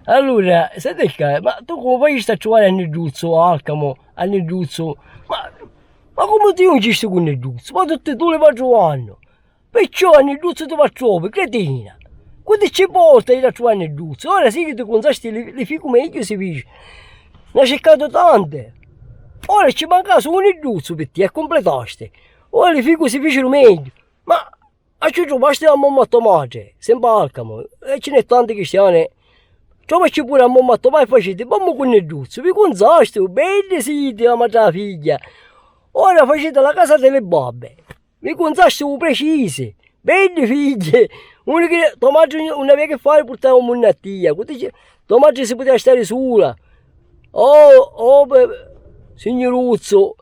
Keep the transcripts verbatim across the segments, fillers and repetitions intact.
Allura, senti ccà, ma tu comu facisti a truvari a Nidduzzu, Alcamu, a Nidduzzu? Ma, ma comu ti juncisti cu Nidduzzu? Ma tutti dui li va truvannu. Perciò a Nidduzzu ti va trovi, cretina. Cu ti ci porta a iri a truvari a Nidduzzu? Ora sì chi ti cunzasti li, li ficu megghiu si fici. N'ha circatu tanti. Ora ci manca sulu Nidduzzu pi tia e cumpletasti. Ora li ficu si ficiru megghiu. Ma, ma ci truvasti a mommu a to matri? Sempri Alcamu. E ci n'è tanti cristiani. Trovaci puru a mommu a to matri e faciti, bommu cu Nidduzzu. Vi cunzasti, beddi siti, a matri a figghia. Ora faciti la casa di li babbi. Vi cunzasti u precisi, beddi figghi, unu chi to matri nun avia chi fari purtari u munnu a tia, cu ti ci-, to matri si putia stari sula. Oh, oh, be-, signuruzzu,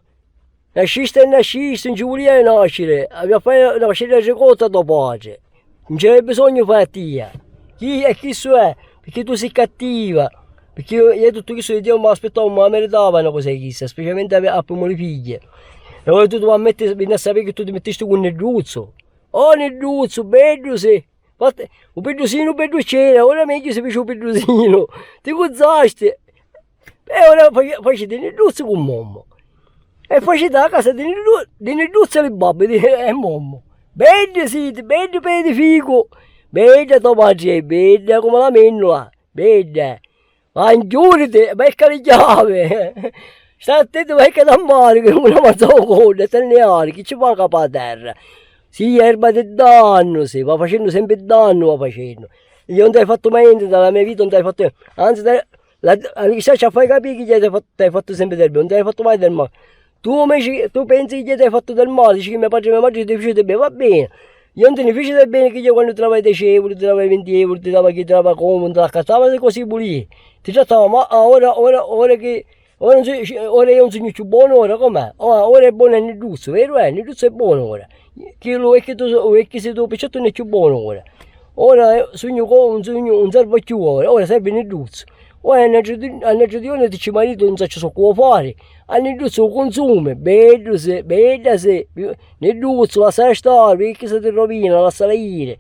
nascisti e nascisti, nun ci vulia nasciri, avia a fari na vascedda ricotta to patri, nun ci avia bisognu fari a tia. Chi, e chissu è, picchì tu si cattiva. Picchì iu, iu tuttu chissu di Diu mi aspittava, ma meritava na cosa di chissa, specialmente a, a primu li figghie. E ora tu ti va a metti, vinni a sapiri chi tu ti mittisti cu Nidduzzu. Oh Nidduzzu, beddu si. Fatti, u piddusinu beddu c'era, ora megghiu si fici u piddusinu. Ti cunzasti. E ora faci-, faciti Nidduzzu cu mommu. E faciti a casa di Niddu-, di Nidduzzu e li babbi di, e mommu. Beddi siti, beddi pedi ficu. Bedda to matri, bedda comu la mennula. Bedda, ma 'nchiuriti, becca li chiavi. Sta attentu, becca da mari, che una mazza o codda, e te ne ari, chi ci fa capa a terra? Sì, erba di dannu, sì, va facennu sempri dannu, va facennu. Io non ti hai fatto mai niente dalla mia vita, non ti hai fatto, anzi, te, la, la, ci fai capire che ti hai fatto, ti hai fatto sempre del bene, non ti hai fatto mai del male. Tu inveci, tu pensi chi ti hai fattu del mali, dici chi me patri e me matri ti fici del beni, va beni. Io non ti ne fici del beni chi io quannu ti davi deci euro, ti davi vinti euro, ti davi chi ti davi comu, non ti l'accattava se così vulii. Ti trattava, ma ah, ora, ora, ora che, ora non si, ora io non sugnu cchiù bonu, ora com'è? Oh, ora è bonu è Nidduzzu, veru è? Nidduzzu è bonu ora. Chillu è chi tu, è chi si tu, perciò tu non è cchiù bonu ora. Ora, eh, sugnu co-, un sugnu, un servu cchiù ora, ora servi Nidduzzu. Ora a n'atru di-, a n'atru diurnu ti ci maritu, non sacciu so cu fari. A Nidduzzu u cunsumi, beddu si, bedda si, Nidduzzu, lassala stari, vidi chi si ti rovina, lassala iri.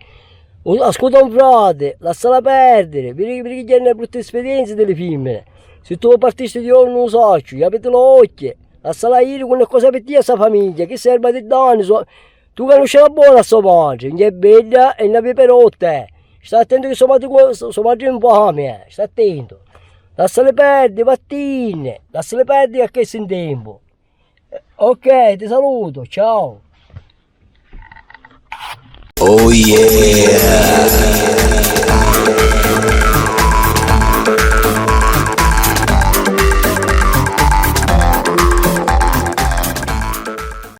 U-, ascuta un frati, lassala perdiri, vidi, vidi chi ghè na brutta sperienza di li fimmini. Si tu partisti di ora non u sacciu, iapiti l'occhi, lassala iri cu non è cosa pi tia sta famigghia, chi serva di danni, so-, Tu canusci la bona a so matri, ung'è bedda e na viperotta è. Sta attentu chi so matri cu-, so, so matri è infami, eh. Sta attentu. Lassali perdi, vattinni. Lassali perdi a chessi in tempu. Ok, ti salutu, ciao. Oh yeah!